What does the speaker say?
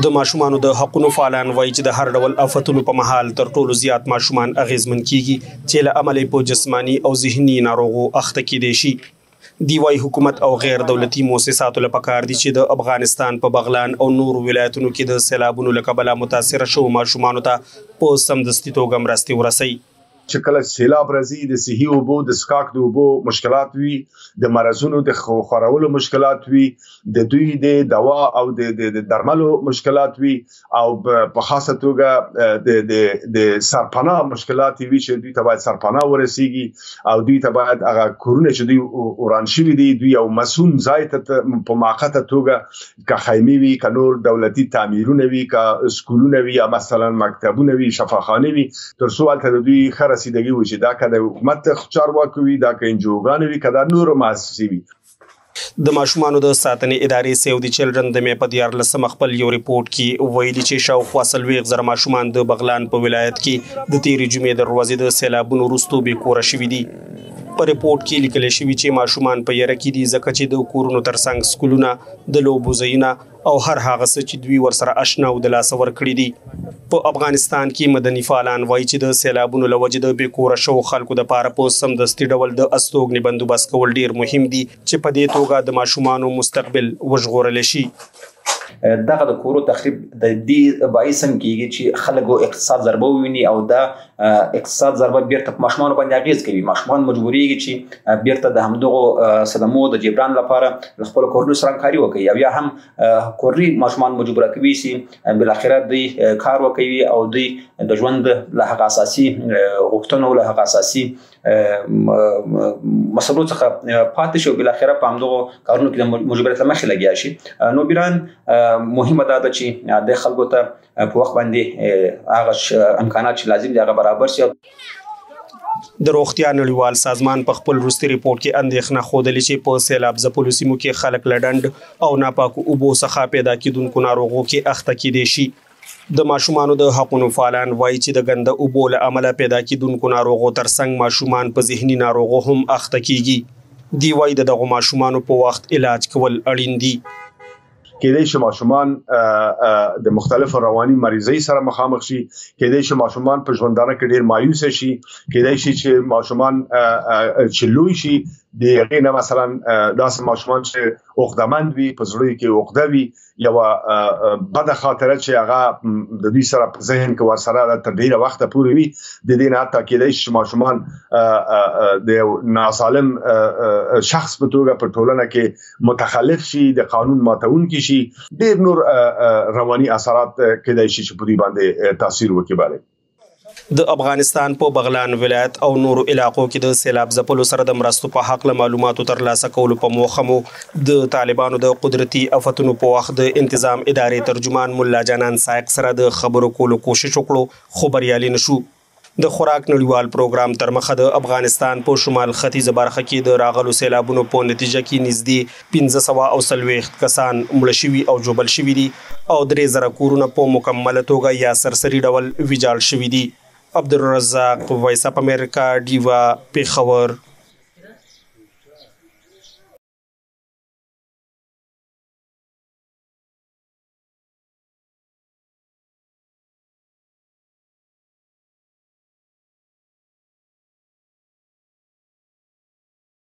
د ماشومانو د حقونو فعالان وایي چې د هر ډول افتونو په مهال تر ټولو زیات ماشومان اغیزمن کیږي چې له امله په جسماني او ذهني ناروغو اخته کیدای شي. دی وایي حکومت او غیر دولتي موسساتو له پکار دي چې د افغانستان په بغلان او نورو ولایتونو کې د سیلابونو له کبله متاثره شوو ماشومانو ته په سمدستي توګه مرستې ورسوي. چې کله سیلاب راځي، د صحي اوبو، د څښاک د اوبو مشکلات وي، د مرضونو د خورولو مشکلات وي، د دوی د دوا او د درملو مشکلات وي، او په خاصه توګه د د د سرپناه مشکلات وي چې دوی ته باید سرپناه ورسیږي، او دوی ته باید هغه کورونه چې دوی وران شوي دي، دوی یو مسون ځای ته په موقته توګه، که خیمې وي، که نور دولتي تعمیرونه وي، که سکولونه وي، یا مثلا مکتبونه وي، شفاخانه وي، تر څو هلته د دوی ښه رسیدګي وشي. دا که د حکومت چارواکو وي، دا که انجوګانو وي، که دا نورو مؤسسې وي. د ماشومانو د ساتنې ادارې سیو دي چلډرن د مې په 13مه خپل یو رپورټ کې ویلي چې شاوخوا 40,000 ماشومان د بغلان په ولایت کې د تیرې جمعې د ورځې د سیلابونو وروسته بې کوره شوي دي. په رپورټ کې لیکل شوي چې ماشومان په یره کې دي ځکه چې د کورونو ترڅنګ سکولونه، د لوبو ځایونه او هر هغه څه چې دوی ورسره اشنا او د لاسه ورکړي دي. په افغانستان کې مدني فعالان وایي چې د سیلابونو له وجې د بې کوره شوو خلکو دپاره په سمدستي ډول د استوګنې بندوبست کول ډیر مهم دي چې په دې توګه د ماشومانو مستقبل وژغورل شي. دغه د کورو تخریب د دې باعث هم کیږي چې خلکو اقتصاد ضربه وویني، او دا اقتصاد ضربه بیرته په ماشومانو باندې اغیز کوي. ماشومان مجبوریږي چې بیرته د همدغو صدمو د جبران لپاره له خپلو کورونو سره همکاري وکړي، او یا هم کورني ماشومان مجبوره کوي چې بالاخره دوی کار وکوي او دوی د ژوند له هغه اساسي غوښتنو، له هغه اساسي مسلو څخه پاتې شي، او بالاخره په همدغو کارونو کې د مجبوریت له مخې لګیا شي. نو بیران مهمه دا ده چې د خلکو ته په وخت باندې هغه امکانات چې لازم دي هغه برابر شي. د روغتیا نړیوال سازمان په خپل وروستي رپورټ کې اندېښنه ښودلې چې په سیلاب ځپلو سیمو کې خلک له ډنډ او ناپاکو اوبو څخه پیدا کیدونکو ناروغو کې اخته کیدی شي. د ماشومانو د حقونو فعالان وایي چې د ګنده اوبو له امله پیدا کیدونکو ناروغو ترڅنګ ماشومان په ذهني ناروغو هم اخته کیږي. دی وایي د دغو ماشومانو په وخت علاج کول اړین دي. کېدای شي ماشومان د مختلفو رواني مریضۍ سره مخامخ شي، کېدای شي ماشومان په ژوندانه کې ډیر مایوس شي، کېدای شي چې ماشومان چې لوی شي د هغې نه، مثلا داسې ماشومان چې عقدهمند وي، په زړه کې عقده وي، یو بده خاطره چې هغه د دوی سره په ذهن کې ورسره تر ډیره وخته پورې وي، د دې نه حتی کېدای شي ماشومان د یو ناسالم شخص په توګه په ټولنه کې متخلف شي، د قانون ماتونکي شي. ډیر نور رواني اثرات کېدای شي چې په دوی باندې تاثیر وکړي. بله د افغانستان په بغلان ولایت او نورو علاقو کې د سیلاب ځپلو سره د مرستو په حق له معلوماتو ترلاسه کولو په موخه مو د طالبانو د قدرتي افتونو په وخت د انتظام ادارې ترجمان ملا جانان سایق سره د خبرو کولو کوشش وکړو خو بریالي نشو. د خوراک نړیوال پروګرام تر مخه د افغانستان په شمال ختیځه برخه کې د راغلو سیلابونو په نتیجه کې نږدې 540 کسان مړه شوي او ژوبل شوي دي او 3000 کورونه په مکمله توګه یا سرسري ډول ویجاړ شوي دي. عبدالرزاق، وایس اف امریکا، ډیوه، پېښور.